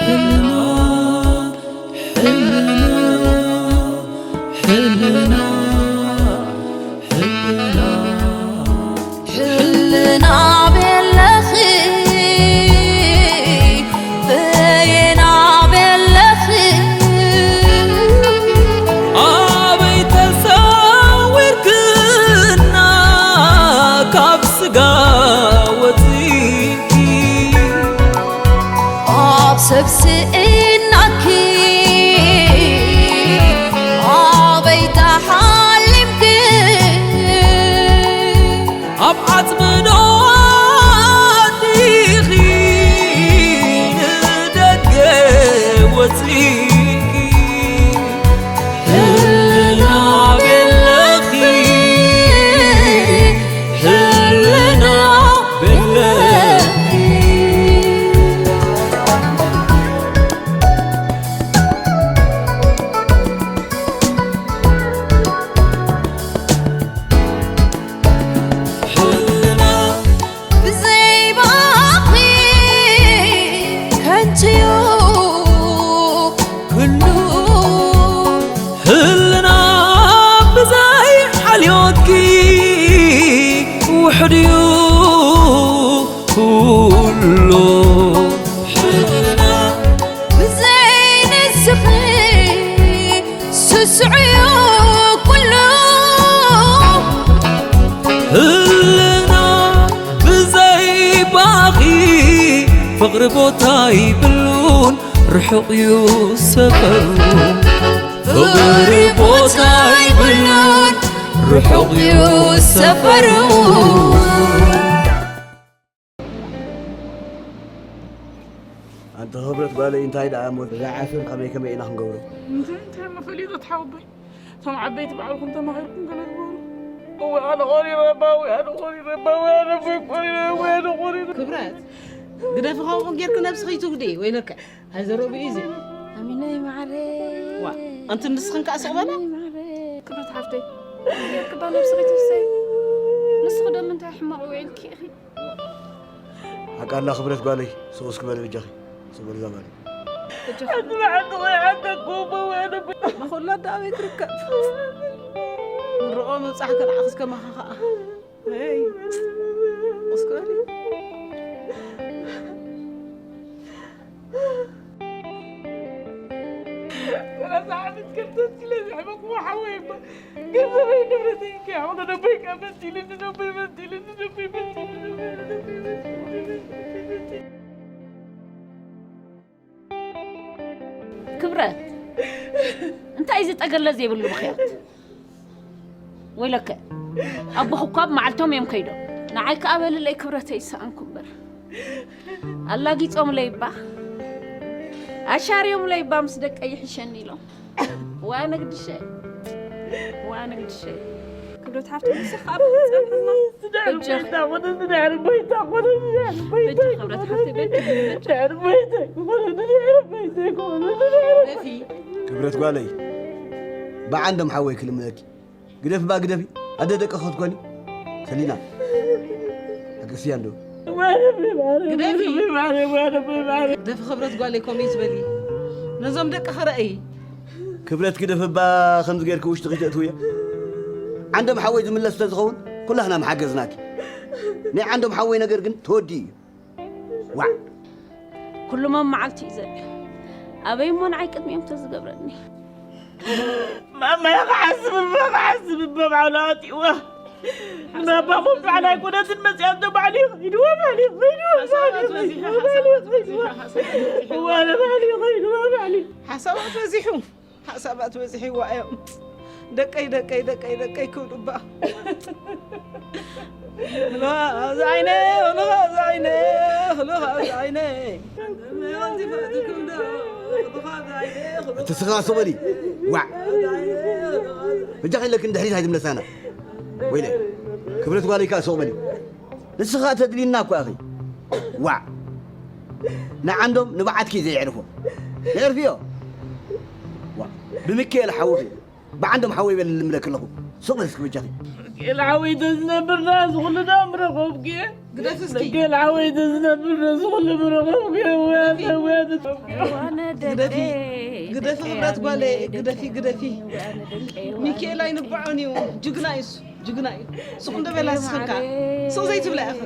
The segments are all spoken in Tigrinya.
ሕልና፣ ሕልና፣ ሕልና፣ ሕልና ቤለኺ፣ በየና ቤለኺ፣ ኣበይ ተሰዊርክና ካብ ስጋ ወፂእኪ፣ ኣብ ሰብ ስኢናኪ ኣበይ ተሓሊምኪ፣ ኣብ ዓጽሚ ዶ ኣቲኺ ንደገ ወጺእኪ፣ ህልና ቤለኺ፣ ህልና ቤለኺ። ህልና ብዘይ ባኺ ከንቱ'ዩ ኩሉ። ህልና ብዘይ ሓልዮትኪ ውሑድ'ዩ ኩሉ። ህልና ብዘይ ንስኺ ስሱዕ'ዩ ኩሉ። ህልና ብዘይ ባኺ ፍቕሪ ቦታ ይብሉን ርሑቕ እዩ ሰፈሩ። ፍቕሪ ቦታ ይብሉን ርሑቕ እዩ ሰፈሩ። ኣንቲ ክብረት ጓለይ፣ እንታይ ደኣ እሞ እዛ ዓስር ከመይ ከመይ ኢና ክንገብሮ? እንታይ እንታይ እሞ ፈሊጠ ትሓወቦይ? እቶም ዓበይቲ ባዕልኩም ተማሂርኩም ገለ ግበሩ። እወ ኣነ ቆሪረ እባ፣ እወ ኣነ ቆሪረ እባ፣ እወ ኣነ ቆሪረ፣ እወ ኣነ ቆሪረ። ክብረት፣ ግደፊ፣ ከምኡ ጌርኪ ነብስኺ ትጉድኢ፣ ወይለከ። ኣይዘረብኡ እዩ እዚ። ኣሚነይ ማዕረ። ዋ፣ ኣንቲ ንስኽን ከኣ ስቕ በላ። ኣሚነይ ማዕረ። ክብረት ሓፍተይ፣ ጌርኪ እባ ነብስኺ ትህሰይ። ንስኺ ዶ ምንታይ ሕማቕ ውዒልኪ ኢኺ? ሓቃላ ክብረት ጓለይ፣ ስቕ እስኪ በሊ በጃኺ። ስቕ በሊ እዛ ጓለይ። በጃኺ። ሓንቲ መዓልቲ ወይ ሓንቲ ክህቦ ወይ ኣነ ንኹላ ዳ ኣበይ ትርከብ? ምርቆ ምብጻሕ ከነዓኽስ ከማኻ ኸኣ። ኣይ፣ እስከ በሊ። ሰላሳ ዓመት ከብተት ኢለ ዘሕመኹዎ ሓወይ እባ። ገንዘበይ ንብረተይ ከይሓወ ነቦይ ከኣ መሲሉ፣ ንነቦይ መሲሉ፣ ንነቦይ መሲሉ፣ ንነቦይ መሲሉ። ክብረት፣ እንታይ እዚ ጠገለ ዘይብሉ ብኽያት? ወይለከ፣ ኣቦኺ እኳ ኣብ መዓልቶም እዮም ከይዶም። ንዓይ ከኣ በልለይ ክብረተይ ይሰኣንኩ እምበር። ኣላጊጾምለይ እባ፣ ኣሻርዮምለይ እባ ምስ ደቀይ ይሕሸኒ ኢሎም። ዋ ነግድሸይ፣ ዋ ነግድሸይ። ክብረት ሓፍተይ፣ ንስኻ ኣብ ጸብሕና። ድሕሪ በጃኺ። ቦይታ ኮነ፣ ድሕሪ ቦይታ ኮነ፣ ድሕሪ ቦይታ በጃ ኮነ። ክብረት ሓፍተይ፣ በጃ፣ በጃ። ድሕሪ ቦይታ ኮነ፣ ድሕሪ ቦይታ ኮነ፣ ድሕሪ ደፊ። ክብረት ጓለይ፣ ብዓንዶም ሓወይ ክልምነኪ። ግደፊ ባ ግደፊ። ኣደ ደቂ ክትኮኒ። ሰሊና። ኣገስያ እንዶ። ግደፊ። ግደፊ ክብረት ጓለይ፣ ከምኡ ይትበሊ። ነዞም ደቂ ኸረእይ። ክብረት ግደፊ እባ፣ ከምዚ ጌርኪ ውሽጥኺ ተእትውዮ። ዓንዶም ሓወይ ዝምለስ ተዝኸውን፣ ኩላህና ምሓገዝናኪ። ናይ ዓንዶም ሓወይ ነገር ግን ተወዲኡ እዩ። ዋዕ! ኩሉ መመዓልቲ እዩ ዘብል። ኣበይ እሞ ንዓይ ቅድሚኦም ተዝገብረኒ? ማማይ ክሓስብ እባ፣ ክሓስብ እባ፣ ባዕሉ ኣዋጢእዋ። ንባባኹም ባዕላ ኣይኮነትን መጺኣቶ፣ ባዕሉ እዩ ከይድዋ፣ ባዕሉ እዩ ከይድዋ፣ ሓሳባት ባዕሉ እዩ በዚሑ፣ ከይድዋ፣ ሓሳባት ባዕሉ እዩ በዚሑ፣ ከይድዋ፣ ሓሳባት ባዕሉ እዩ። ሓሳባት በዚሑ። ሓሳባት በዚሕዋ እዮም። ደቀይ፣ ደቀይ፣ ደቀይ፣ ደቀይ ክብሉ እባ። ህልኻ ኣብዚ ዓይነ፣ ህልኻ ኣብዚ ዓይነ፣ ህልኻ ኣብዚ ዓይነ። እቲ ስኻ ስቕ በሊ። ዋዕ። በጃኺ ኢለኪ ንድሕሪት ኣይትምለሳና። ወይለ፣ ክብረት ጓለይ ከኣ ስቕ በሊ። ንስኻ ተድልይና እኮ ኢኺ። ዋዕ። ንዓንዶም ንብዓትኪ ዘየዕርፎ። የዕርፍዮ። ዋዕ። ብሚካኤል ሓውኺ። ብዓንዶም ሓወይ በል ልምለክ ኣለኹ። ስቕ በል እስኪ በጃኺ። ሚካኤል ሓወይ ተዝነብርና እዚ ኩሉ ዶ ምረኸብኪ? ግደፊ እስኪ። ገል ዓወይ ተዝነብር ነዚ ኩሉ ብረኸብኩ ውያተ ውያተ ግደፊ ግደፊ ክብረት ጓለይ ግደፊ ግደፊ። ሚካኤል ኣይንባዖን እዩ። ጅግና እዩ እሱ። ጅግና እዩ። ሱቕ እንዶ በላ ስኽካ። ሱቕ ዘይትብላ ኢኻ።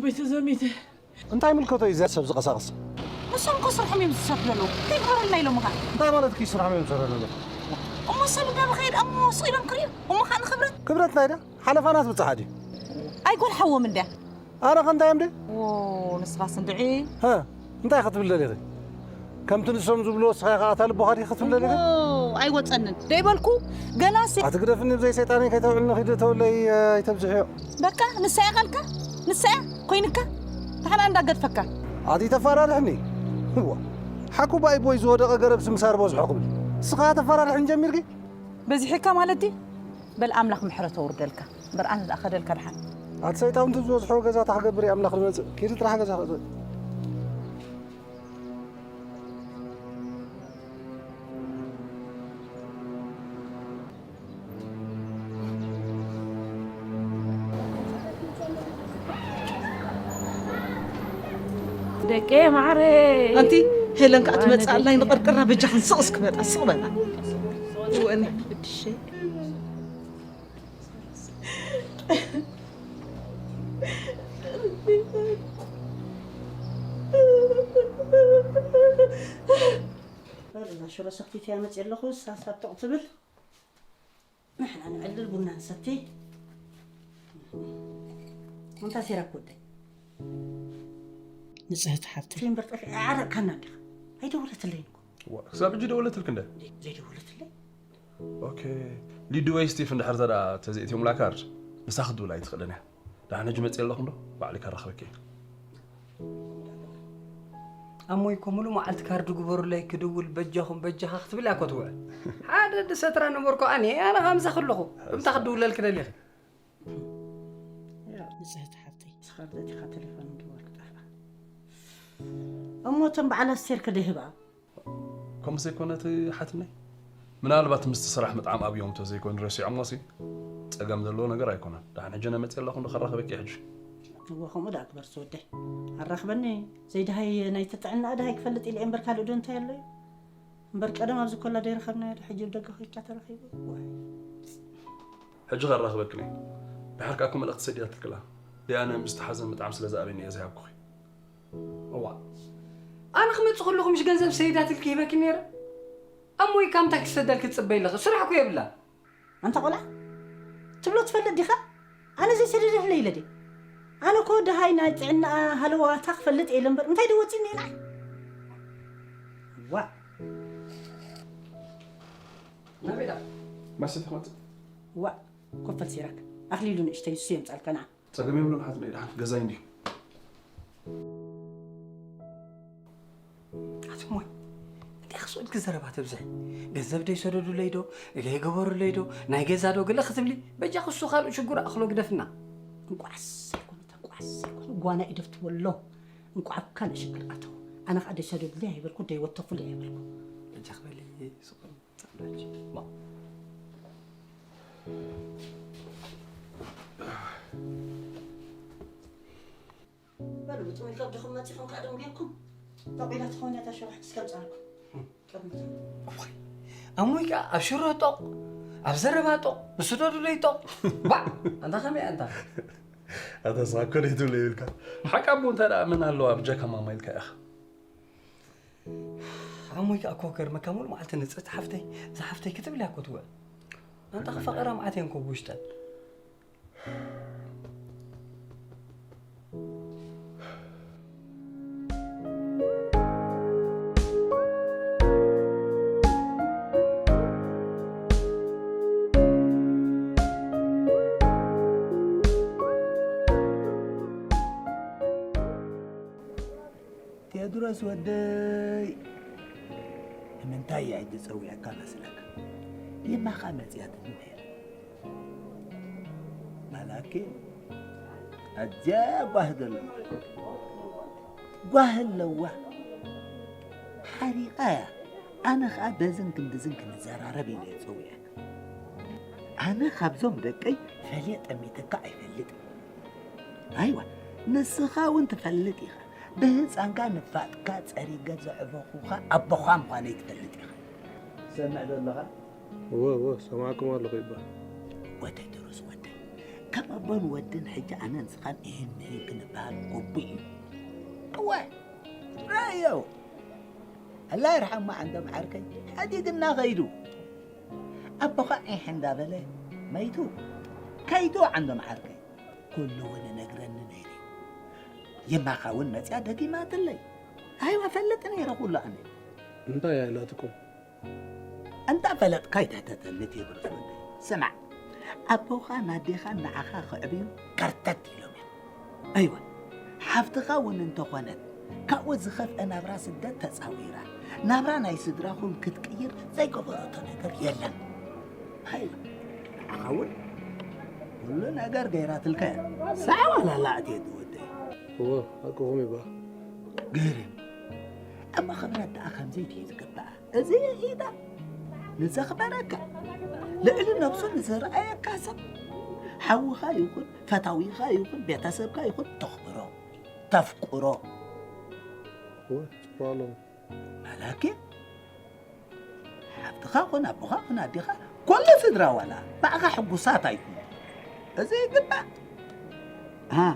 ቤተሰብ ሚተ እንታይ ምልከቶ እዩ እዚኣ ሰብ ዝቐሳቕስ? ንሶም እኮ ስርሖም እዮም ዝሰርሑ ዘለዉ። እንታይ ግበረልና ኢሎም ኸ? እንታይ ማለት እዩ ስርሖም እዮም ዝሰርሑ ዘለዉ? እሞ ሰብ እንዳበኸየድ እሞ ስቕ ኢሎም ክርእዩ እሞ ኸዓ ንክብረት ክብረት ናይ ዳ ሓለፋናት ብፅሓ ድዩ? ኣይጎልሓዎም እንድያ። ኣረ ከንታይ እዮም ደ? ዎ ንስኻስ እንድዒ ሀ እንታይ ክትብል ደሊኺ? ከምቲ ንሶም ዝብልዎ እስኻ ኢኻ ኣታ ልቦኻ ዲኺ ክትብል ደሊኺ? ዎ ኣይወፀንን ደይበልኩ ገና ሲ ኣቲ ግደፍኒ ብዘይ ሰይጣነይ ከይተውዕልኒ ኺዲ ተውለይ ኣይተብዝሕዮ። በቃ ንሳ እያ ቃልካ ንሳ እያ ኮይንካ ታሕና እንዳገድፈካ ኣቲ ተፋራርሕኒ እዋ ሓኩ ባይ ቦይ ዝወደቐ ገረብ ስምሳር በዝሖ ክብል እስኻ ተፋራርሕን ጀሚርኪ? በዚሕካ ማለት ድዩ? በል ኣምላኽ ምሕረት ኣውርደልካ እምበር ኣነ ደኣ ከደልካ ድሓን ኣቲ ሰይጣውንቲ ዝበዝሖ ገዛ ታክገብር ኣምላኽ ዝመፅእ ኪዲ ጥራሕ ገዛ ክእትእ ደቂ ማዕረ ኣንቲ ሄለን ከዓ ትመፅእ ኣላ ንቐርቅራ በጃኽን ስቕ እስክበላ ስቕ በላ እወኒ ሽሮ ሰኽቲት እያ መፅእ ኣለኹ ሳሳብ ቶቕ ትብል ንሕና ንዕልል ቡና ንሰቲ እንታይ ሴራ ክወደይ ንፅህቲ ሓፍተይ ቴምበር ጠፊ ዓረቅካና እንዲኻ ኣይደወለትለይን እኮ ክሳብ ሕጂ ደወለትልክ እንደ ዘይደወለትለይ ኦኬ ሊዱ ወይ ስቲፍ እንድሕር ተዳ ተዘይእትዮምላ ካርድ ንሳ ክትድውል ኣይትኽእልን እያ ዳሕነ ሕጂ መፅእ ኣለኹ እንዶ ባዕሊ ከራኽበኪ እየ ኣሞይ እኮ ሙሉእ መዓልቲ ካርድ ግበሩለይ ክድውል በጃኹም በጃኻ ክትብል እያ እኮ ትውዕል ሓደ ድሰትራ ነበርኩ ኣነ ኣነ ከምዛ ከለኹ እምታ ክትድውለልክ ደሊኺ ንፅህቲ ሓፍተይ ስኻር ዘቲኻ ቴሌፎን ምድዋል ክጠፍኣ እሞ እቶም በዓል ኣስቴር ከደይ ህብኣ ከምኡ ዘይኮነ እቲ ሓትነይ ምናልባት ምስቲ ስራሕ ምጥዓም ኣብዮም እንተዘይኮይኑ ረሲዖሞ ሲ ፀገም ዘለዎ ነገር ኣይኮነን ዳሕን ሕጂ ነመፅእ ኣለኹ ዶ ከራኸበኪ ሕጂ እወ ከምኡ ደኣ ግበር ዝወደይ ኣራኽበኒ ዘይድሃይ ናይ ተጥዕና ድሃይ ክፈልጥ ኢለ እምበር ካልእ ዶ እንታይ ኣሎ እዩ እምበር ቀደም ኣብዚ ኮላ ደይረኸብናዮ ዶ ሕጂ ብደገ ኮይካ ተረኺቡ ዋይ ሕጂ ከራኽበክን እየ ድሓር ከዓ እኮ መልእኽቲ ሰዲዳትልክላ ዲያነ ምስቲ ሓዘን ምጥዓም ስለ ዝኣበኒ እየ ዘይሃብኩኺ እዋ ኣነ ክመፅእ ከለኹ ምሽ ገንዘብ ሰይዳትልኪ ሂበኪ ነይረ ኣሞይ ካብ እንታይ ክሰደል ክትፅበይ ኣለኺ ስራሕ እኮ የብላ ኣንታ ቆልዓ ትብሎ ትፈልጥ ዲኻ ኣነ ዘይሰደደትለ ኢለ ድየ ኣነ እኮ ደሃይ ናይ ጥዕና ሃለዋታ ክፈልጥ እየ እምበር እንታይ ደወፂኒ ኢና ዋ ናበይ ዳ መሲ ትመፅእ ዋ ኮፈል ሲራክ ኣኽሊሉ ንእሽተይ እሱ የምፃልካ ንዓ ፀገም የብሉን ሓትነይ ድሓን ገዛይ እንዲዩ ኣትሞይ እንታይ ክስኡልኪ ዘረባ ተብዝሒ ገንዘብ ደይሰደዱለይ ዶ ገይገበሩለይ ዶ ናይ ገዛ ዶ ገለ ክትብሊ በጃ ክሱ ካልኡ ሽጉር ኣኽሎ ግደፍና እንቋዓስ ኣይኮነ ተንቋዓስ ኣይኮነ ጓና ኢደፍ ትበሎ እንቋዕ ኣብ ካልእ ሽግር ኣተው ኣነ ከዓ ደይሰደዱለይ ኣይበልኩ ደይወተፉለይ ኣይበልኩ በጃ ክበሊ በሉ ብጥሙይ ከብድኹም መፂኹም ከዓ ደንጉየኩም ጠቂላ ትኸውን እያ ታሸዋሕ ክስከምፃልኩም ኣሞይ ከዓ ኣብ ሽሮ ጦቕ ኣብ ዘረባ ጦቕ ብስደዱለይ ጦቕ ባዕ ኣንታ ከመይ ኣንታ ኣታ ስኻ እኮ ደይትብሎ ይብልካ ሓቂ ኣቦ እንታይ ደኣ መን ኣለዋ ብጀካ ማማ ኢልካ ኢኻ ኣሞይ ከዓ እኮ ገርመካ ሙሉ መዓልቲ ንፅህቲ ሓፍተይ እዛ ሓፍተይ ክትብል እያ እኮ ትውዕል ኣንታ ክፈቐራ መዓት እየን እኮ ብውሽጠን ቴድሮስ ወደይ ንምንታይ እያ ሕጂ ፀዊዐካ መስለካ? የማኻ መፅያ ትድመየ ማላኬ ኣዝያ ጓህ ዘለዋ ጓህ ኣለዋ ሓሪቓ እያ ኣነ ኸኣ በዝን ክንድዝን ክንዘራረብ ኢለ እየ ጸዊዐካ። ኣነ ካብዞም ደቀይ ፈልየ ጠሚተካ ኣይፈልጥን። ኣይዋ፣ ንስኻ እውን ትፈልጥ ኢኻ። ብህፃንካ ንፋጥካ ጸሪገ ዘዕበኹኻ ኣቦኻ ምዃነይ ትፈልጥ ኢኻ። ትሰምዕ ዘለኻ? እወ፣ እወ፣ ሰማዕኩም ኣለኹ ይባ። ወተይ ድሩስ ወተይ፣ ከም ኣቦን ወድን ሕጂ ኣነ ንስኻን እሂን ምሂን ክንበሃል ግቡእ እዩ። እወ፣ ራእየው። ኣላ ይርሓማ ዓንዶም ዓርከይ፣ ሓዲግና ኸይዱ። ኣቦኻ ዒሕ እንዳበለ መይቱ። ከይዱ ዓንዶም ዓርከይ። ኩሉ እውን እነግረኒ ነይሩ እዩ። የማኻ እውን መጽያ ደጊማትለይ። ኣይዋ ፈልጥ ነይረ ኩሉ ኣነ። እንታይ እያ ኢላትኩም? እንዳ ፈለጥካ ኣይትሕተተኒ ቴድሮስ ወደይ። ስማዕ፣ ኣቦኻን ኣዴኻን ንዓኻ ክዕብዩ ከርተት ኢሎም እዮም። ኣይዋ፣ ሓፍትኻ እውን እንተኾነት ካብኡ ዝኸፍአ ናብራ ስደት ተጻዊራ፣ ናብራ ናይ ስድራኹም ክትቅይር ዘይገበረቶ ነገር የለን። ኣይዋ፣ ንዓኻ እውን ኩሉ ነገር ገይራትልካ እያ። ሳዕ ዋላ ላዕ ቴዲ ወደይ። እወ፣ ሓቅኹም ይባ። ግርም። እሞ ክብረት ደኣ ከምዚ ድዩ ዝግብኣ? እዚ ኢዳ ንዘኽበረካ፣ ልዕሊ ነብሱ ንዝረኣየካ ሰብ፣ ሓውኻ ይኹን፣ ፈታዊኻ ይኹን፣ ቤተሰብካ ይኹን፣ ተኽብሮ፣ ተፍቅሮ። እወ፣ ጽቡቕ ኣለኹም። ማለኪ፣ ሓፍትኻ ኹን፣ ኣቦኻ ኹን፣ ኣዴኻ፣ ኩሉ ስድራ ዋላ ብኣኻ ሕጉሳት ኣይኮኑ። እዚ ይግባእ። ሃ፣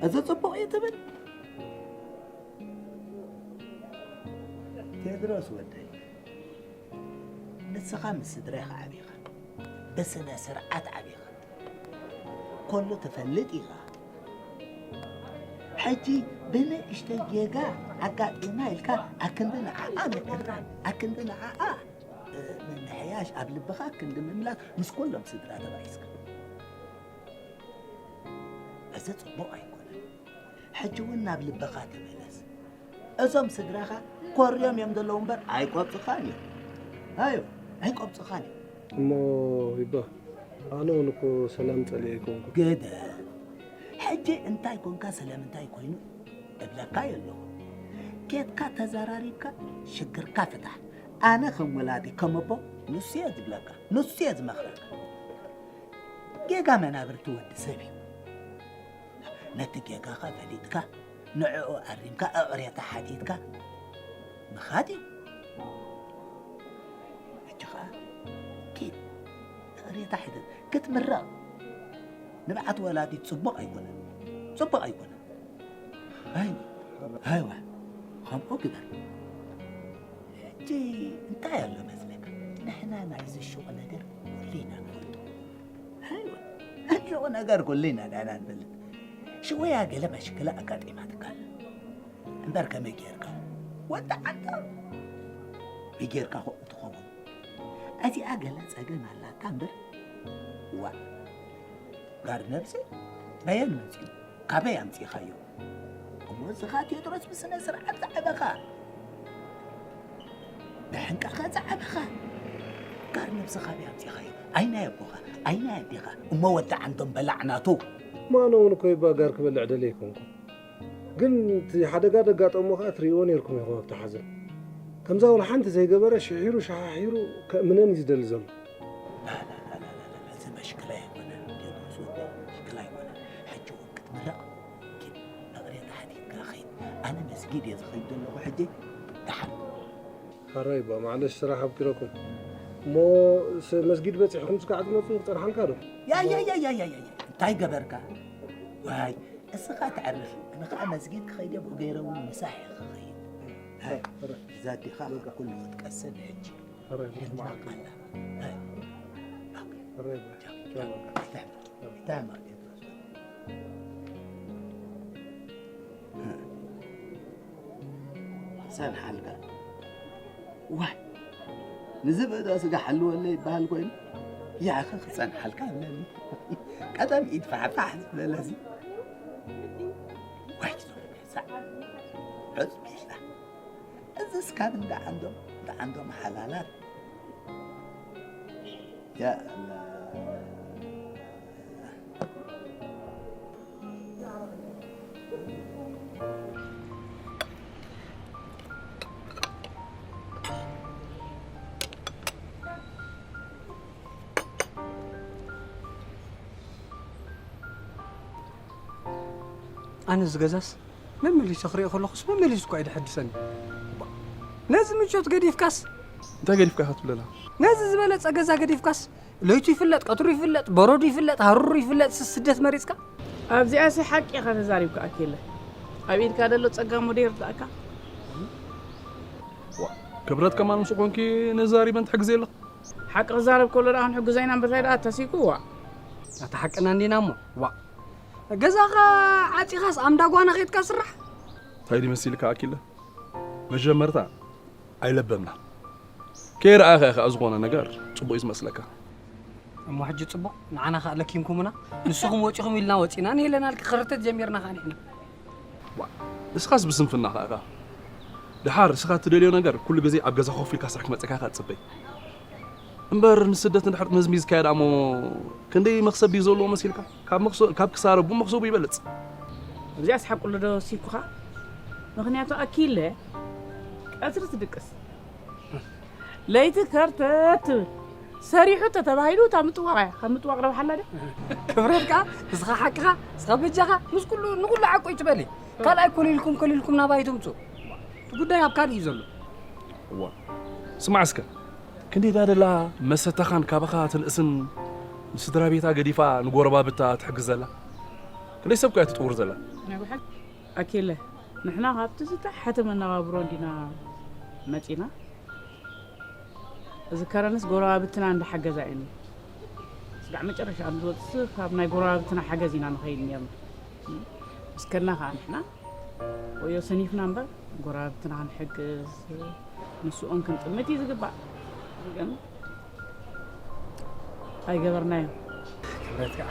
እዚ ጽቡቕ እዩ ትብል? ቴድሮስ ወደይ፣ ንስኻ ምስ ስድራ ኢኻ ዓቢኻ፣ ብስነ ስርዓት ዓቢኻ፣ ኩሉ ትፈልጥ ኢኻ። ሕጂ ብንእሽተይ ጌጋ ኣጋጢማ ኢልካ ኣክንዲ ንዓኣ ምእራም፣ ኣክንዲ ንዓኣ፣ እ፣ ምምሕያሽ፣ ኣብ ልብኻ ክንዲ ምምላስ ምስ ኩሎም ስድራ ተባኢስካ። እዚ ጽቡቕ ኣይኮነን። ሕጂ እውን ናብ ልብኻ ተመለስ። እዞም ስድራኻ ኮርዮም እዮም ዘለዉ እምበር ኣይቆብጽኻን እዮም። ኣዮ፣ ኣይቆብጽኻን እዮም። እሞ ይባ፣ ኣነ እውን እኮ ሰላም ጸሊኤ ኣይኮንኩን። ግደ፣ ሕጂ እንታይ ኮንካ፣ ስለምንታይ ኮይኑ እብለካ የለኹ። ኬድካ ተዘራሪብካ ሽግርካ ፍታሕ። ኣነ ከም ወላዲ፣ ከም ኣቦ፣ ንሱ እየ ዝብለካ፣ ንሱ እየ ዝመኽረካ። ጌጋ መናብርቲ ወዲ ሰብ እዩ። ነቲ ጌጋኻ ፈሊጥካ፣ ንዕኡ ኣሪምካ፣ እቕሬታ ሓቲትካ ምኻድ እዩ። ሕጂ ኸኣ ኪድ፣ እቕሬታ ሕተት፣ ክትምረቕ ንብዓት ወላዲት ጽቡቕ ኣይኮነን፣ ጽቡቕ ኣይኮነን። ኣይ፣ ኣይዋ፣ ከምኡ ግበር። ሕጂ እንታይ ኣሎ መስለካ? ንሕና ናይዚ ሹቕ ነገር ኩሉ ኢና ንፈልጦ። ኣይዋ፣ ሕጂ ሹቕ ነገር ኩሉ ኢና ንሕና ንፈልጥ። ሽወያ ገለ መሽክላ ኣጋጢማትካ ኣላ። እምበር ከመይ ጌርካ? ወዲ ዓንታ። ከመይ ጌርካ ኸ ትኸውን? እዚኣ ገለ ጸገም ኣላታ እምበር። ዋ፣ ጋር ነብሲ በየን መጺኡ? ካበይ ኣምጺኻዮ? እሞ እስኻ ቴድሮስ ብስነ ስርዓት ዝዓበኻ፣ ብሕንቃኻ ዝዓበኻ፣ ጋር ነብሲ ካበይ ኣምጺኻዮ? ኣይ ናይ ኣቦኻ፣ ኣይ ናይ ኣዴኻ፣ እሞ ወዲ ዓንዶም በላዕ ናቱ። ማኖ እውን እኮ ይባ ጋር ክበልዕ ደልየ ኣይኮንኩ። ግን እቲ ሓደጋ ደጋጠሞ ኸኣ ትርእይዎ ነይርኩም ኢኹም ኣብቲ ሓዘን። ከምዛ ወላ ሓንቲ ዘይገበረ ሽሒሩ ሸሓሒሩ ከእምነን እዩ ዝደሊ ዘሎ። ላላላላላ፣ እዚ መሽክላ ኣይኮነን፣ ቴድሮስ ወደይ፣ መሽክላ ኣይኮነን። ሕጂ እውን ክትምረቕ ኪድ፣ እቕሬታ ሓቲትካ ኸይድ። ኣነ መስጊድ እየ ዝኸይድ ዘለኹ ሕጂ። ደሓን። ሕራይ እባ፣ ማዕለሽ ስራሕ ኣብቂረኩም። እሞ ስ-፣ መስጊድ በጺሕኩም ስጋዕ ትመጹ ክጸንሓልካ ዶ? ያ፣ ያ፣ ያ፣ እንታይ ገበርካ? ዋይ፣ እስኻ ተዕርፍ፣ እነ ኸዓ መስጊድ ክኸይድ እየ፣ ብኡ ገይረ እውን ምሳሕ እየ ክኸይድ። ሃይ፣ እዛ ኣዴኻ በቃ። ካብ ኩሉ ክትቀስን ሕጂ። ሕራይ፣ ሕጂ ማዕለሽ። ኣላ። ሃይ። ኦኬ። ሕራይ እባ። ቻው፣ ቻው። ቻው። ደህና፣ ደህና። ክጸንሓልካ። ዋይ፣ ንዝብእዶ ስጋ ሓልወለይ ይበሃል ኮይኑ፣ ያኸ ክጸንሓልካ ኣለኒ። ቀደም ኢድ ፋሕፋሕ ዝበለሲ። ዋይ፣ ዞም ገዛ። ዕጽ ቢላ። እዚስ ካብ እንዳ ዓንዶም፣ እንዳ ዓንዶም ሓላላት። ያ ኣላ። ኣነ እዚ ገዛስ መመሊሱ ክሪኦ ከለኹስ መመሊሱ እኳ እዩ ደሐድሰኒ። ነዚ ምቾት ገዲፍካስ እንታይ ገዲፍካ ኢኻ ትብለላ? ነዚ ዝበለጸ ገዛ ገዲፍካስ ለይቱ ይፍለጥ፣ ቀትሩ ይፍለጥ፣ በረዱ ይፍለጥ፣ ሃሩሩ ይፍለጥ፣ ስ- ስደት መሪጽካ ኣብዚኣሲ ሓቂ ኢኻ ተዛሪብካ ኣኪለ። ኣብ ኢድካ ዘሎ ጸጋ ሞዶ ይርዳእካ። ክብረት ከማን ምስ ኮንኪ ነዛሪበን ትሕግዜ ኣለኽ። ሓቂ ክዛረብ ከሎ ደኣ ክንሕግዞ ኢና እምበር እንታይ ደኣ ተሲኩ ዋእ። ኣታ ሓቅና እንዲና እሞ ዋእ። ገዛኻ ዓጺኻስ ኣምዳ ጓና ኸይድካ ስራሕ። እንታይ ድዩ መሲልካ ኣኪለ? መጀመርታ ኣይለበምና። ከይረኣኻ ኢኻ ዝኾነ ነገር ጽቡቕ እዩ ዝመስለካ። እሞ ሕጂ ጽቡቕ ንዓና ከኣ ለኪምኩምና ንስኹም ወጺኹም ኢልና ወጺና ንሄለና ልክ ክርተት ጀሚርና ከኣ ንሕና። ዋ፣ እስኻስ ብስንፍናኻ ኢኻ። ድሓር እስኻ እትደልዮ ነገር ኩሉ ግዜ ኣብ ገዛ ኮፍ ኢልካ ስራሕ ክመጸካ ኢኻ ትጽበይ። እምበር ንስደት እንድሕር መዝሚዝካዮ ደኣ እሞ ክንደይ መኽሰብ ድዩ ዘለዎ መሲልካ? ካብ መኽሰ- ካብ ክሳረቡ መኽሰቡ ይበልጽ። እዚኣስ ሓቁ ኣሎ ዶ ሲኩኻ? ምኽንያቱ ኣኪለ ቀትሪ ትድቅስ ለይቲ ከርተት ትብል ሰሪሑ ተተባሂሉ እታ ምጥዋቕ እያ ካብ ምጥዋቕ ረብሓ ኣላ ድያ? ክብረት ከኣ ንስኻ ሓቅኻ ንስኻ በጃኻ ምስ ኩሉ ንኩሉ ሓቁ እዩ ትበሊ ካልኣይ ኮሊልኩም ኮሊልኩም ናባይ ትምፁ እቲ ጉዳይ ኣብ ካልእ እዩ ዘሎ እዋ ስማዕ እስከ ክንደይ ዳ ደላ መሰታኻን ካባኻ ትንእስን ንስድራ ቤታ ገዲፋ ንጎረባብታ ትሕግዝ ዘላ ክንደይ ሰብ እኮ እያ ትጥውር ዘላ ናይ ብሓቂ ኣኪለ ንሕና ካብቲ ዝተሓተ መነባብሮ እንዲና መፂና እዝከረንስ ጎረባብትና እንዳሓገዛ እየን ስጋዕ መጨረሻ እንትወፅስ ካብ ናይ ጎረባብትና ሓገዝ ኢና ንኸይድ ነርና ምስከና ከዓ ንሕና ወዮ ሰኒፍና እምበር ጎረባብትና ክንሕግዝ ንስኦም ክንጥምት እዩ ዝግባእ ግን ኣይገበርናዮን። ክብረት ከዓ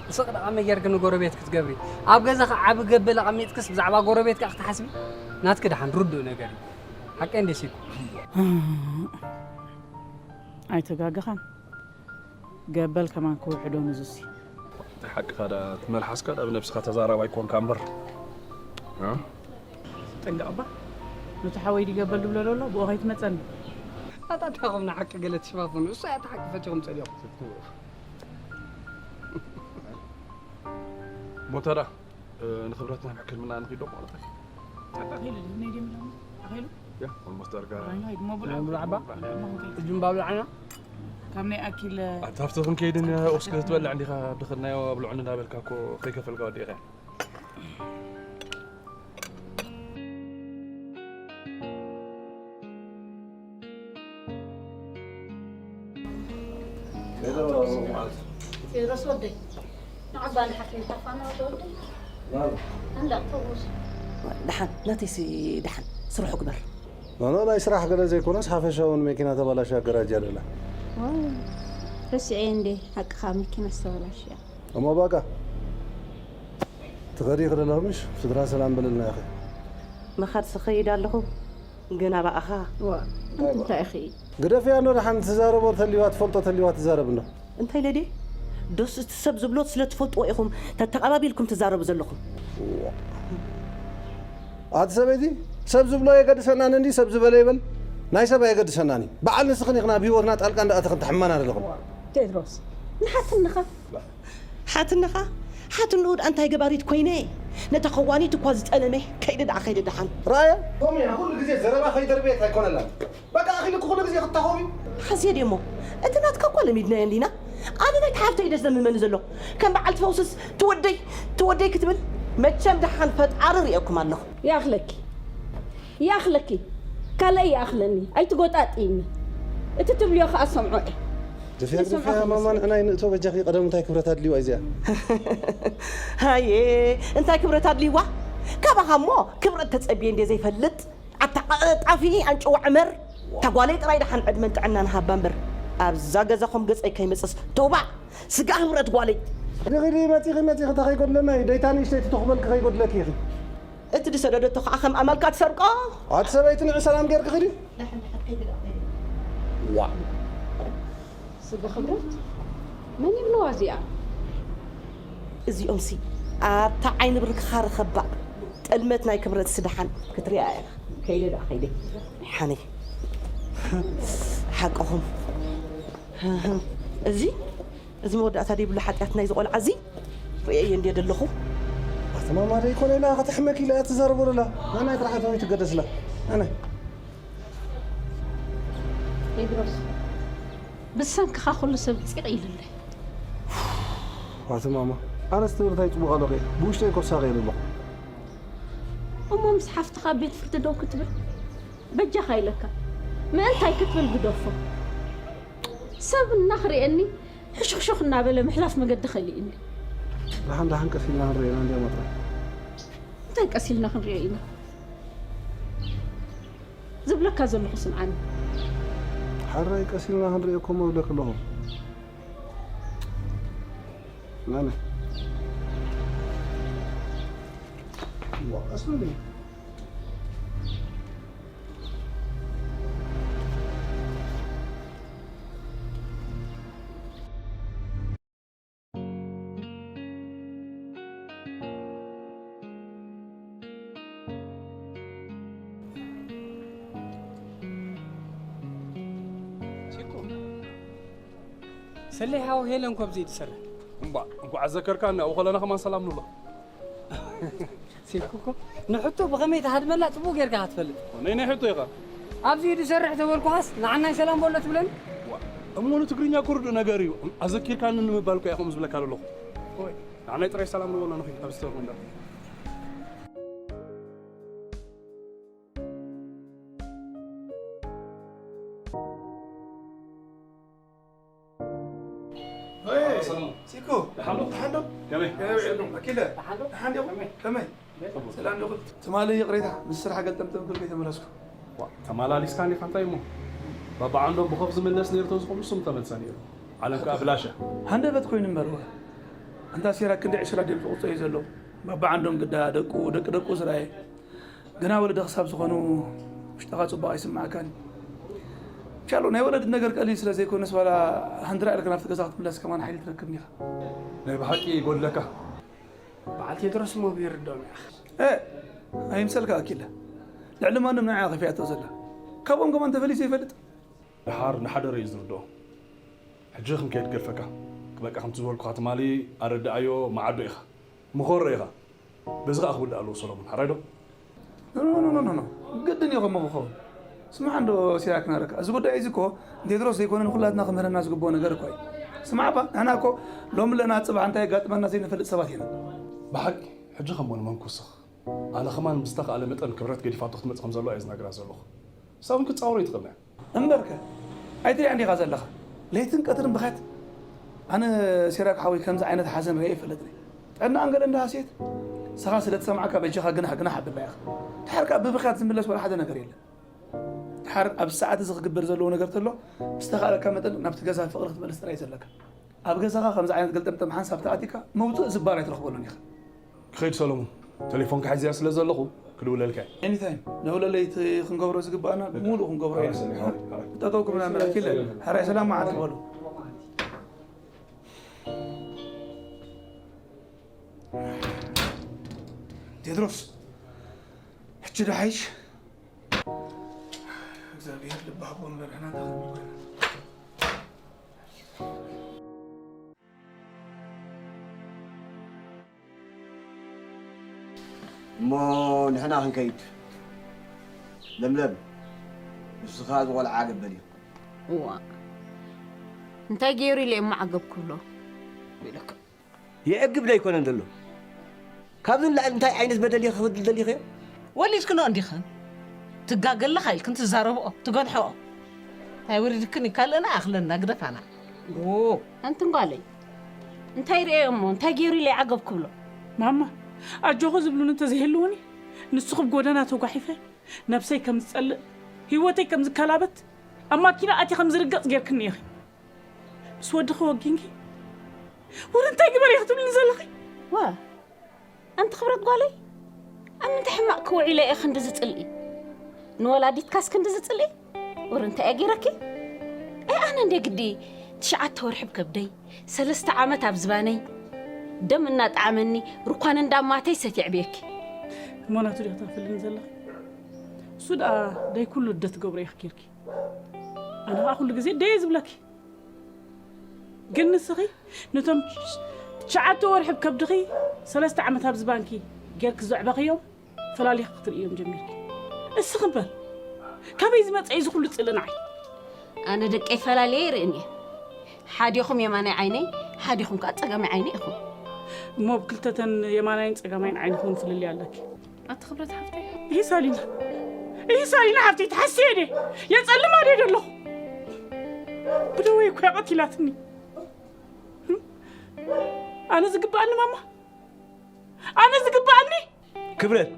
ብስቕ ደኣ መይ ጌርኪ ንጎረቤት ክትገብሪ ኣብ ገዛኺ ዓቢ ገበል ኣቐሚጥክስ ብዛዕባ ጎረቤት ከዓ ክትሓስቢ ናትኪ ደሓን ርዱእ ነገር እዩ ሓቀይ እንዴ ሲኩ ኣይተጋገኻን ገበል ከማን ክውሕዶ ምዙሲ እንታይ ሓቅኻ ደኣ ትመልሓስካ ደኣ ብነብስኻ ተዛራባይ ኮንካ እምበር ጠንቀቕባ ነቲ ሓወይ ድገበል ድብሎ ዘሎ ብኡ ከይትመፀኒ ኣታ እንታይ ኹም ንሓቂ ገለ ትሽፋፍኑ እሱ ኣያ ተሓቂ ፈቲኹም ፀሊኹም ሞተራ ንኽብረትና ናብ ሕክምና ንኺዶ ማለት እዩ ኣታኺሉ ድህነይ ድምዳሙ ኣኺሉ ያ ኦልሞስት ዳርጋ ራይና ይድሞ ብልዓ ብልዓባ እጁም ባብልዓና ካብ ናይ ኣኪል ኣብቲ ሃፍቲ ክንከይድን ኦስከ ትበልዕ እንዲኻ ድኽናዮ ኣብልዑኒ እንዳበልካ እኮ ከይከፈልካ ወዲእኻ ቴድሮስ ወደይ ንዓባ ንሓትም ታፋና ወደ ወደይ እንዳ ተውስ ደሓን ናተይሲ ደሓን ስርሑ ግበር ኖኖ ናይ ስራሕ ገለ ዘይኮነስ ሓፈሻውን መኪና ተባላሽ ኣገራጃ ደላ ረሲዐ እንዴ ሓቅኻ መኪና ዝተበላሽ እያ እሞ ባቃ ትኸዲ ክደለኽምሽ ስድራ ሰላም በለልና ኢኸ ምኻድ ስኸይድ ኣለኹ ግን ኣባኣኻ ዋ እንታይ ኢኺ ግደፍያ እንዶ ደሓን ትዛረቦ ተሊዋ ትፈልጦ ተሊዋ ትዛረብ እንዶ እንታይ ኢለ ድየ ዶስ እቲ ሰብ ዝብሎ ስለ ትፈልጥዎ ኢኹም ተተቓባቢልኩም ትዛረቡ ዘለኹም ኣቲ ሰበይቲ ሰብ ዝብሎ የገድሰናን እንዲ ሰብ ዝበለ ይበል ናይ ሰብ ኣየገድሰናን እዩ በዓል ንስኽን ኢኽና ኣብ ህይወትና ጣልቃ እንዳኣተኽን ተሕማና ዘለኹም ቴድሮስ ንሓትንኻ ሓትንኻ ሓትንኡ ደኣ እንታይ ገባሪት ኮይነ ነታ ከዋኒት እኳ ዝጠለመ ከይደ ደኣ ከይደ ደሓን ረኣያ ከምኡ እያ ኩሉ ግዜ ዘረባ ከይደርበየት ኣይኮነላን በቃ ኣኺሉ ኩሉ ግዜ ክታኸቡ ሓስየ ድየ እሞ እቲ ናትካ እኳ ለሚድናዮ እንዲና ኣነ ናይቲ ሓፍተይ ደስ ዘምመኒ ዘሎ ከም በዓልቲ ፈውስስ ትወደይ ትወደይ ክትብል መቸም ደሓን ፈጣሪ ርእየኩም ኣለኹ ይኣኽለኪ ይኣኽለኪ ካልኣይ ይኣኽለኒ ኣይትጎጣጥይኒ እቲ ትብልዮ ከዓ ሰምዖ እየ ድፍያ ድፍያ ማማ ንዕና ይንእቶ በጃኺ ቀደም እንታይ ክብረት ኣድልዋ እዚኣ ሃየ እንታይ ክብረት ኣድልዋ ካባኻ እሞ ክብረት ተፀብየ እንደ ዘይፈልጥ ኣታ ጣፊ ኣንጭዋ ዕመር እታ ጓለይ ጥራይ ደሓን ዕድመን ጥዕናን ሃባ እምበር ኣብዛ ገዛኹም ገፀይ ከይመፅስ ተውባዕ ስጋ ህብረት ጓለይ ንኽዲ መፂኺ መፂኺ እታ ከይጎድለና እዩ ደይታ ንእሽተይቲ ተኽበልኪ ከይጎድለኪ ኢኺ እቲ ዝሰደደቶ ከዓ ከም ኣማልካ ትሰርቆ ኣቲ ሰበይቲ ንዕ ሰላም ጌርኪ ኽዲ ዋ ስጋ ህብረት መን ይብልዋ እዚኣ እዚኦምሲ ኣብታ ዓይኒ ብርክኻ ርኸባ ጥልመት ናይ ክብረት ስደሓን ክትሪኣ እያ ከይደ ደኣ ከይደ ሓነይ ሓቅኹም እዚ እዚ መወዳእታ ደይብሉ ሓጢኣት ናይዚ ቆልዓ እዚ ርእየዮ እንድየ ደለኹ ማማ ደይኮነ ኢላ ከተሕመክ ኢላ እያ ትዛረቦ ዘላ። ኣነ ጥራሕ እቶም ይትገደስላ። ኣነ ቴድሮስ፣ ብሰንክኻ ኩሉ ሰብ ፂቕ ኢሉለይ። ኣቲ ማማ፣ ኣነስ ትምህርታይ ፅቡቕ ኣለኹ እየ። ብውሽጠይ ኮሳቕ እየ ዘለኹ። እሞ ምስ ሓፍትኻ ኣብ ቤት ፍርዲ ደው ክትብል? በጃኻ ኢለካ። ምእንታይ ክትብል ግደፎ። ሰብ እናኽርኤኒ ሕሹኽሹኽ እናበለ ምሕላፍ መገዲ ከሊእኒ። ደሓን ደሓን ቀስ ኢልና ክንርእየና እንዲያ መጥራ። እንታይ ቀስ ኢልና ክንሪኦ ኢና? ዝብለካ ዘለኹ ስምዓኒ። ሓራይ ቀስ ኢልና ክንርእዮ እኮ መብለክ ኣለኹ። ናነ። ዋ፣ ቀስ በል። ሲኮ፣ ሰለይ ሓው ሄለን ኮ ኣብዚ ትሰርሕ። እምባ፣ እንኳዕ ኣዘከርካና፣ ኣብኡ ከለና ከማን ሰላም ንብሎ። ሲኮ እኮ ንሕቶ ብኸመይ ትሃድመላ ጽቡቕ ጌርካ ክትፈልጥ። ነይ ናይ ሕቶ ኢኻ። ኣብዚ ድሰርሕ ተበልኩኻስ ንዓናይ ሰላም በሎ ትብለኒ? ዋ፣ እሞ ንትግርኛ እኮ ርዱእ ነገር እዩ። ኣዘኪርካኒ ንምባል እኮ እየ ከምኡ ዝብለካ ዘለኹ። ኦይ። ንዓናይ ጥራይ ሰላም ንበሎ ንኺድ፣ ኣብ ዝተወርኩ እንዳ። ሲኮ፣ ደሓን ዶ? ከመይ? ከመይ ውዒልኩም? ኣኪለ፣ ደሓን ዶ? ደሓን ዲኹም? ከመይ? ከመይ? ሰላም ዲኹም? ትማሊ ይቕሬታ፣ ምስ ስራሕ ገልጠምጠም ክብል ከይተመለስኩ። ዋ፣ ተመላሊስካ እንዲኻ እንታይ እሞ? ባባ ዓንዶም ብኸፍ ዝምለስ ነይሩ ተዝኾኑ ንሱም ተመልሰ ነይሩ። ዓለም ከኣ ብላሽ እያ። ሃንደበት ኮይኑ እምበር፣ ወ-፣ ኣንታ ሲራክ ክንዲ ዕስራ ድዮም ዝቑጸ እዩ ዘሎ። ባባ ዓንዶም ግዳ ደቁ፣ ደቂ ደቁ ዝረኣየ። ግና ወለዲ ክሳብ ዝኾኑ ውሽጥኻ ጽቡቕ ኣይስምዓካን። ምሻሎ ናይ ወለዲ ነገር ቀሊል ስለ ዘይኮነስ ዋላ ሃንድራ ኢልካ ናብቲ ገዛ ክትምለስ ከማን ሓይሊ ትረክብ ኢኻ። ናይ ብሓቂ ይጎድለካ። በዓል ቴድሮስ እሞ ብይርድኦም ኢኻ። እ፣ ኣይምሰልካ ኣኪለ። ልዕሊ ማንም ንዓያ ከፊኣቶ ዘላ። ካብኦም ከማን ተፈሊሱ ይፈልጥ። ደሓር ንሓደረ እዩ ዝርድኦ። ሕጂ ክንከይድ ገድፈካ። በቃ ከምቲ ዝበልኩኻ ትማሊ ኣረድኣዮ መዓዶ ኢኻ። ምኾሮ ኢኻ። በዚ ኸኣ ክውዳእ ኣለዎ ሰሎሞን። ሓራይ ዶ? ኖ፣ ኖ፣ ኖ፣ ኖ፣ ኖ። ግድን እዩ ከምኡ ክኸውን። ስማዕ እንዶ ሲራክ ናረካ። እዚ ጉዳይ እዚ እኮ ንቴድሮስ ዘይኮነ ንኹላትና ክምህረና ዝግብኦ ነገር እኮ እዩ። ስማዕ እባ፣ ንሕና እኮ ሎሚ ኣለና ጽባሕ እንታይ የጋጥመና ዘይንፈልጥ ሰባት ኢና። ብሓቂ፣ ሕጂ ከም ወን መን ክውስኽ? ኣነ ኸማን ብዝተኻእለ መጠን ክብረት ገዲፋቶ ክትመጽእ ከም ዘለዋ እየ ዝነግራ ዘለኹ። ንሳ እውን ክትጻወሮ ኣይትኽእልን እያ። እምበርከ፣ ኣይትሪኣን ዲኻ ዘለኻ? ለይትን ቀትርን ብኸት። ኣነ ሲራክ ሓወይ ከምዚ ዓይነት ሓዘን ርእየ ኣይፈልጥን እየ። ጥዕናኣን ገለ እንዳሃስየት፣ ንስኻ ስለ ትሰምዓካ በጃኻ ግናሕ ግናሕ ኣብላ ኢኻ። ድሓር ከኣ ብብኽያት ዝምለስ ዋላ ሓደ ነገር የለን። ድሓር ኣብዚ ሰዓት እዚ ክግበር ዘለዎ ነገር ተሎ፣ ዝተኻእለካ መጠን ናብቲ ገዛ ፍቕሪ ክትመልስ ጥራይ እዩ ዘለካ። ኣብ ገዛኻ ከምዚ ዓይነት ገልጠምጠም ሓንሳብ ተኣቲካ፣ መውጽኢ ዝበሃል ኣይትረኽበሉን ኢኻ። ክኸይድ ሰሎሞን፣ ቴሌፎንካ ሒዘያ ስለ ዘለኹ ክድውለልካ እየ። ኤኒታይም፣ ደውለለይ፣ እቲ ክንገብሮ ዝግባኣና ብምሉእ ክንገብሮ ኢና። ጠጠው ክብላ መላኪለ፣ ሕራይ ሰላም መዓልቲ በሉ። ቴድሮስ፣ ሕጂ ዶ ሓይሽ? እግዚኣብሔር ልቢ ሃቦ እምበር ንሕና እንታይ ክንብል ኮይና? እሞ ንሕና ክንከይድ። ለምለም፣ ንሱ ኸኣ ዝቖልዓ ገበል እዩ። እዋ፣ እንታይ ገይሩ ኢለ እሞ ዓገብ ክብሎ? ይዕግብ ዶ ኣይኮነን ዘሎ? ካብዚ ንላዕሊ እንታይ ዓይነት በደል እዩ ክበድል ደሊኽዮ? ወሊድክንኦ እንዲኽን? ትጋገ ኣለኻ ኢልክን ትዛረብኦ፣ ትገድሕኦ። እንታይ ወሪድክን እዩ ካልእና ኣኽለና ግደፋና። ኦ፣ ኣንቲ ጓለይ፣ እንታይ ርእየ እሞ እንታይ ገይሩ ኢለ ዓገብ ክብሎ? ማማ፣ ኣጆኺ ዝብሉኒ እንተዘይህልዉኒ፣ ንስኺ ብጎደና ተጓሒፈ ነብሰይ ከም ዝጸልእ፣ ህይወተይ ከም ዝከላበት፣ ኣብ ማኪና ኣትየ ከም ዝርገጽ ጌርክኒ ኢኺ። ምስ ወድኺ ወጊንኪ፣ ወረ እንታይ ግበር ኢኺ ትብልኒ ዘለኺ? ወ፣ ኣንቲ ክብረት ጓለይ፣ ኣብ ምንታይ ሕማቕ ክውዒለ እየ ክንዲ ዝጽልኢ? ንወላዲትካስ ክንዲ ዝጽልኢ? ወረ እንታይ እየ ገይረኪ? ኣይ ኣነ እንደ ግዲ ትሽዓተ ወርሒ ብከብደይ፣ ሰለስተ ዓመት ኣብ ዝባነይ፣ ደም እናጠዓመኒ፣ ሩኳን እንዳማተይ ሰትየ ዕብየኪ። እሞ ናቱ ዲኺ ተኽፍልኒ ዘለኺ? እሱ ደኣ ደይ ኩሉ እደ ትገብሮ ኢኺ ጌርኪ። ኣነ ኸኣ ኩሉ ግዜ ደየ ዝብለኪ። ግን ንስኺ ነቶም ትሽዓተ ወርሒ ብከብድኺ፣ ሰለስተ ዓመት ኣብዚ ባንኪ ጌርኪ ዘዕበኽዮም ፈላሊኺ ክትርእዮም ጀሚርኪ። እስኺ እምበር፣ ካበይ ዝመጸ እዩ እዚ ኩሉ ጽልኢ ንዓይ? ኣነ ደቀይ ፈላልየ ይርእን እየ። ሓዲኹም የማናይ ዓይነይ፣ ሓዲኹም ከኣ ጸጋማይ ዓይነይ ኢኹም። እሞ ኣብ ክልተተን የማናይን ጸጋማይን ዓይንኹም ፍልልይ ኣለኪ። ኣቲ ክብረት ሓፍተይ። ይህ ሳሊና፣ ይህ ሳሊና ሓፍተይ፣ ተሓስየ ድየ? የጸልማ ድየ ዘለኹ? ብደወይ እኮ እያ ቀቲላትኒ። ኣነ ዝግብኣኒ ማማ፣ ኣነ ዝግብኣኒ። ክብረት፣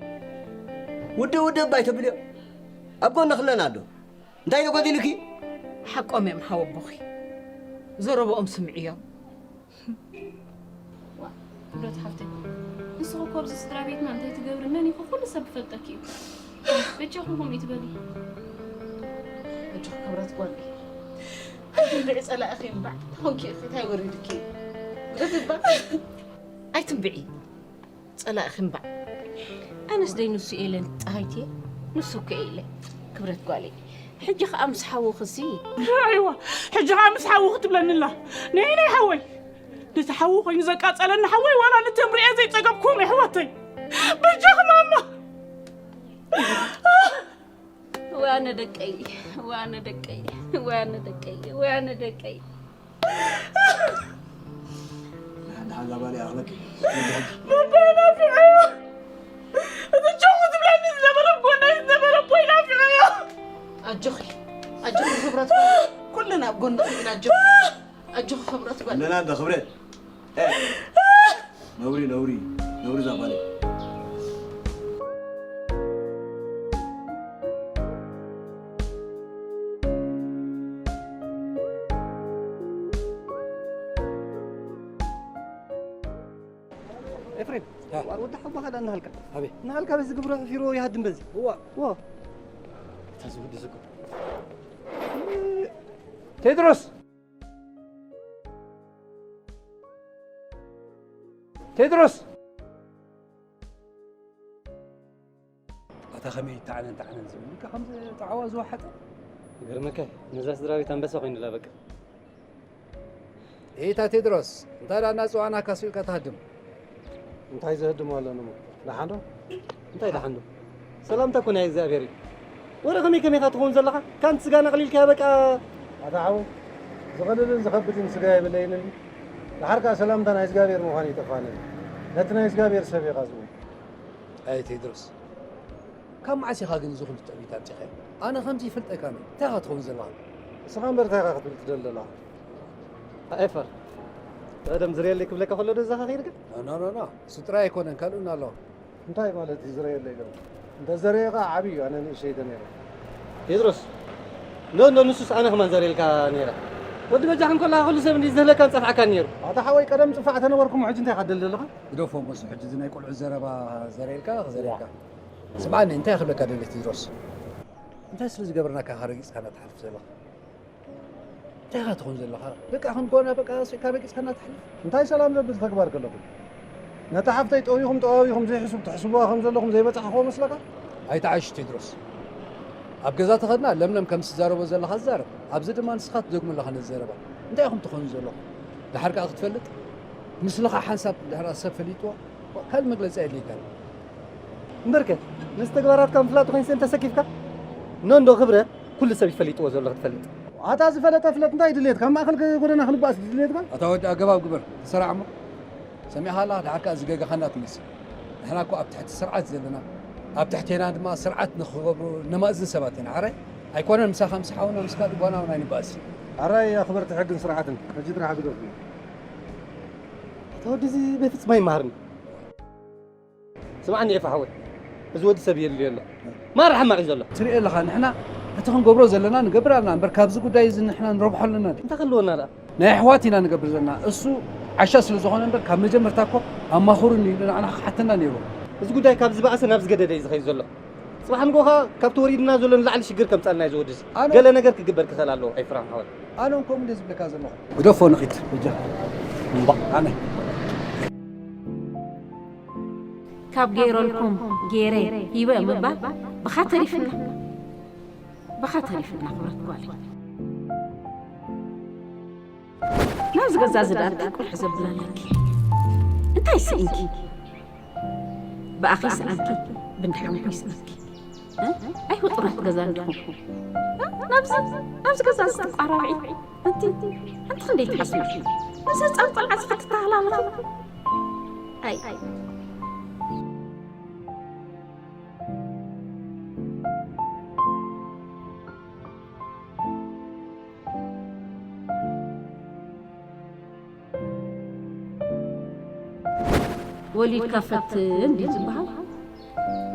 ውድእ ውድእ እባ ኣይተብልዮ። ኣብ ጎንኺ ኣለና ኣሎ። እንታይ ኢሉ ጎዲሉኪ? ሓቆም እዮም ሓወቦኺ። ዘረብኦም ስምዕዮም። ዋ፣ ክብረት ሓፍተይ፣ ንስኺ እኮ ኣብዚ ስድራ ቤትና እንታይ ትገብሪ መን ኢኹ ኩሉ ሰብ ይፈልጠኪ እዩ። በጃኹም ከምኡ ይትበሊ። ኣጆኺ ክብረት ጓለይ። ኣይትንብዒ ጸላእኺ እምባዕ። ተኾንኪ ኢኺ እንታይ ወሪድኪ? ግደፊ እባ። ኣይትንብዒ። ጸላእኺ እምባዕ። ኣነስ ደይ ንሱ ኢለን ጸሃይትየ፣ ንሱ እኮ ኢለ። ክብረት ጓለይ። ሕጂ ኸኣ ምስ ሓውኽሲ? ኣይዋ፣ ሕጂ ኸኣ ምስ ሓውኺ ትብለኒ ኣላ። ነይ፣ ነይ ሓወይ። ነቲ ሓዊ ኮይኑ ዘቃጸለኒ ሓወይ ዋላ ነተን ርእየ ዘይጸገብኩም የሕዋተይ። በጃኺ ማማ። ዋነ ደቀይ፣ ዋነ ደቀይ፣ ዋነ ደቀይ፣ ዋነ ደቀይ። ሓንዳ ሓንዳ ባሊ ኣኽለኪ። ባባይ ናፊቐዮ። እቲ ቸኹ ዝብለኒ ዝነበረ ጎናይ ዝነበረ ቦይ ናፊቐዮ። ኣጆኺ፣ ኣጆኺ ክብረት፣ ኩልና ኣብ ጎንኺ ኢና። ኣጆኺ፣ ኣጆኺ ክብረት በል። ኣለና እንደ ክብረት። ኤ፣ ነውሪ፣ ነውሪ፣ ነውሪ ዛባለ። ኤፍሬም፣ ያ። ዋር ወዲ ሓውኻ ደኣ እናሃልካ። ኣቤት። እናሃልካ በዚ ግብረ ሕፊሮ ይሃድም በዚ። እዋ። እዋ። እታ ዝውዲ ዝግቡ። ቴድሮስ! ቴድሮስ! ኣታ ከመይ ይተዓነን ተዓነን ዝብል ኢልካ ከምዚ ጣዕዋ ዝወሓጠ? ይገርመካ፣ ነዛ ስድራ ቤት ኣንበሳ ኮይኑላ በቃ። ኤታ ቴድሮስ፣ እንታይ ደኣ እናጸዋዕናካ ስኢልካ ትሃድም? እንታይ ዘህድም ኣሎ እሞ? ደሓን ዶ? እንታይ ደሓን ዶ? ሰላምታ እኮ ናይ እግዚኣብሔር እዩ። ወረ ከመይ ከመይ ኢኻ ትኸውን ዘለኻ? ካንቲ ስጋና ኣቕሊልካያ በቃ። ኣታ ሓወይ፣ ዝቐልልን ዝኸብድን ስጋ የብለይን እንዲ። ደሓር ከኣ ሰላምታ ናይ እግዚኣብሔር ምዃኑ ይጠፍኣኒ። ነቲ ናይ እግዚኣብሔር ሰብ ኢኻ ዝብል። ኣይ ቴድሮስ፣ ካብ መዓስ ኢኻ ግን እዚ ኩሉ ትዕቢት ኣምጺኻዮ? ኣነ ከምዚ ይፈልጠካ እየ። እንታይ ኢኻ ትኸውን ዘለኻ? ንስኻ እምበር እንታይ ኢኻ ክትብል ትደሊ ዘለኻ? ኣኤፋር፣ ቀደም ዝርየለይ ክብለካ ከሎ ዶ ዘኻኺርካ? ኖ፣ ኖ፣ ኖ፣ ኖ። እሱ ጥራይ ኣይኮነን፣ ካልእ እውን ኣለዎ። እንታይ ማለት እዩ ዝረየለይ ገለ? እንተ ዘረየኻ ዓቢ እዩ፣ ኣነ ንእሽተይ እየ ነይረ። ቴድሮስ፣ እንዶ፣ እንዶ፣ ንሱስ ኣነ ከማን ዘርየልካ ነይረ። ወዲ በጃ ክንከለኻ ኩሉ ሰብ እንዲ ዝህለካን ጸፍዓካን ነይሩ። ኣታ ሓወይ፣ ቀደም ጽፋዕ ተነበርኩሞ፣ ሕጂ እንታይ ኢኻ ትደሊ ዘለኻ? ግደፎ እሞ፣ እሱ ሕጂ እዚ ናይ ቆልዑ ዘረባ ዘርየልካ፣ ክዘርየልካ። ስምዓኒ፣ እንታይ ክብለካ ደልየ ቴድሮስ? እንታይ ስለ ዝገበርናካ ኢኻ ረጊጽካና ትሓልፍ ዘለኻ? እንታይ ኢኻ ትኾን ዘለኻ? በቃ ከም ጓና በቃ ስኢካ ረጊጽካና ትሓልፍ? እንታይ ሰላም ዘብል ተግባር ከለኹም? ነታ ሓፍተይ ጠውይኹም ጠዋዊኹም ዘይሕሱብ ትሕስብዋ ከም ዘለኹም ዘይበጻሕኽዎ መስለካ? ኣይትዓይሽ ቴድሮስ። ኣብ ገዛ ተኸድና ለምለም ከም ትዛረቦ ዘለኻ ትዛረብ። ኣብዚ ድማ ንስኻ ትደግሞ ኣለኻ ነዚ ዘረባ። እንታይ ኢኹም ትኾኑ ዘለኹም? ደሓር ከኣ ክትፈልጥ? ምስልኻ ሓንሳብ ድሕራ ሰብ ፈሊጥዋ? ካልእ መግለጺ ኣየድልየካን። እምበርከ፣ ነዚ ተግባራትካ ምፍላጥ ኮይንሰ እንተሰኪፍካ? ኖ እንዶ ክብረ፣ ኩሉ ሰብ ይፈሊጥዎ ዘሎ ክትፈልጥ። ኣታ ዝፈለጠ ፍለጥ እንታይ ድልየትካ? ኣብ ማእከል ጎደና ክንበኣስ ድልየትካ? ኣታ ወዲ ኣገባብ ግበር፣ ተሰራዕ እሞ። ሰሚዕኻ ኣለኻ? ደሓር ከኣ ዝገጋኻና ትመስል። ንሕና እኮ ኣብ ትሕቲ ስርዓት ዘለና፣ ኣብ ትሕቴና ድማ ስርዓት ንኽገብሩ ነማእዝን ሰባት ኢና። ሓራይ ኣይኮነን ምሳኻ ምስ ሓውና ምስ ካልእ ጓና እውን ኣይንበኣስን። ኣራይ ኣኽበርቲ ሕግን ስርዓትን፣ ሕጂ ጥራሕ ግደፉ። ኣታ ወዲ እዚ በፍጹም ኣይመሃርን። ስምዓኒ ኤፋ ሓወይ፣ እዚ ወዲ ሰብ የድልዮ ኣሎ። ማራ ሕማቕ እዩ ዘሎ። ትርኢ ኣለኻ፣ ንሕና እቲ ክንገብሮ ዘለና ንገብር ኣለና እምበር፣ ካብዚ ጉዳይ እዚ ንሕና ንረብሖ ኣለና ድዩ? እንታይ ክህልወና ደኣ? ናይ ኣሕዋት ኢና ንገብር ዘለና። እሱ ዓሻ ስለ ዝኾነ እምበር፣ ካብ መጀመርታ እኮ ኣማኽሩኒ ኢሉ ንዓና ክሓተና ነይሩ። እዚ ጉዳይ ካብ ዝበኣሰ ናብ ዝገደደ እዩ ዝኸይድ ዘሎ። ጽባሕ ንግሆ ከኣ ካብቲ ወሪድና ዘሎ ንላዕሊ ሽግር ከምጽኣልና እዩ እዚ ወዲ እዚ። ኣነ ገለ ነገር ክግበር ክኽእል ኣለዎ፣ ኤፍራም ሓወይ። ኣነ እውን ከምኡ እንደ ዝብለካ ዘለኹ። ግደፎ ንኺድ፣ በጃ። እምባ፣ ኣነ። ካብ ገይረልኩም ገይረ ሂበ ምባል ብኻ ተሪፍና። ብኻ ተሪፍና ክብረት ጓለይ። ናብዚ ገዛ እዚ ደኣ እንታይ ቁልሕ ዘብል ኣለኪ? እንታይ ስኢንኪ? ብኣኺ ሰኣንኪ፣ ብንድሓንኩ ይስኣንኪ። እ? ኣይፍጡራት ገዛ እንዲኹም። እ? ናብዚ፣ ናብዚ ገዛ እዚ ትቋራርዒ። ኣንቲ፣ ኣንቲ ክንደይ ትሓስቢ? ምስ ህፃን ቆልዓ እዚ ክትተሃላለኺ። ኣይ። ወሊድካ ፈትን ድዩ ዝበሃል?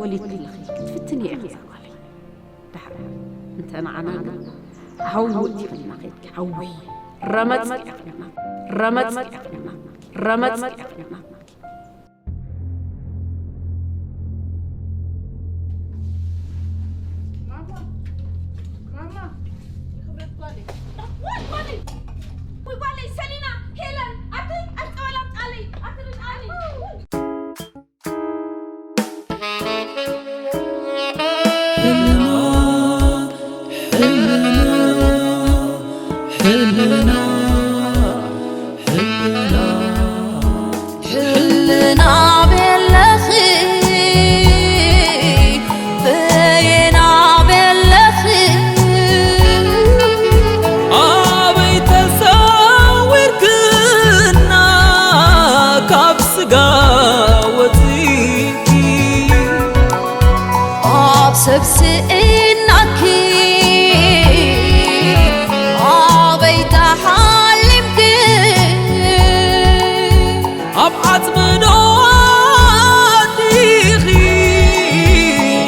ወሊድኪ ኣለኺ፣ ክትፍትኒ ኢኺ እዛ ጓለይ። ደሓር እንተ ንዓና ግን፣ ዓው ውእቲ ኸሊና ኸይድኪ፣ ዓዊ። ረመጽ ኢኺ ኸሊና፣ ረመጽ ኢኺ ኸሊና፣ ረመጽ ኢኺ ኸሊና። ማማ፣ ማማ፣ ይኽብረት ጓለይ። ወይ ጓለይ፣ ወይ ጓለይ፣ ሰሊና፣ ሄለን፣ ኣቲ፣ ኣቲ ጸበል ኣምጻለይ፣ ኣቲ ርድኣኒ። ሕልና ቤለኺ በየና ቤለኺ ኣበይ ተሰዊርክና ካብ ስጋ ወፂ ኣብ ሰብ ስእናኪ ኣበይ ተሓሊምኪ ኣብ ዓጽሚ ዶ ኣዲኺ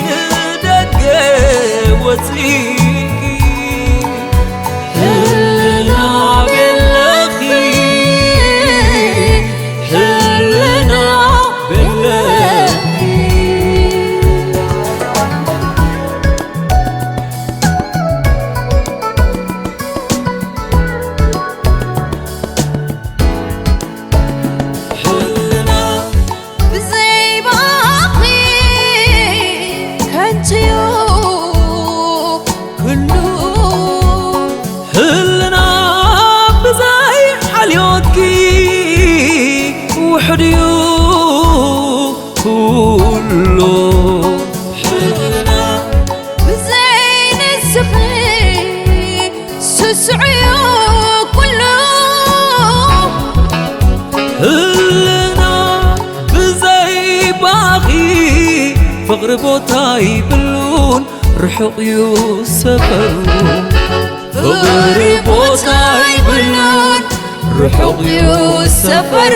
ንደገ ወጺእኪ ህልና ቤለኺ ህልና ቤለኺ ሕልና ብዘይ ባኺ ከንቱ'ዩ ኩሉ ህልና ብዘይ ሓልዮትኪ ውሑድ'ዩ ኩሉ ሕልና ብዘይ ንስኺ ስስዕ'ዩ ኩሉ ህልና ብዘይ ባኺ ፍቕሪ ቦታ ይብሉን ርሑቕ እዩ ሰፈሩ ፍቕሪ ቦታ ይብሉን ርሑቕ እዩ ሰፈሩ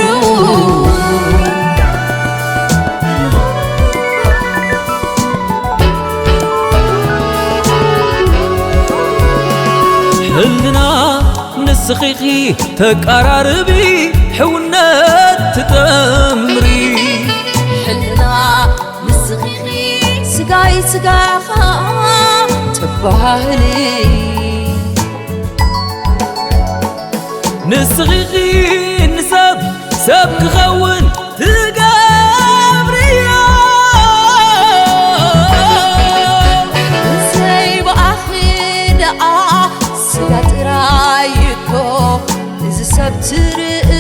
ሕልና ንስኺኺ ተቀራርቢ ሕውነት ትጠምሪ ሕልና ንስኺኺ ስጋይ ስጋኻ ትባህሊ ንስኺኺ ንሰብ ሰብ ክኸውን ትገብርዮ ብዘይ ብኣኺ ደኣ ስጋ ጥራይ እኮ እዚ ሰብ ትርኢ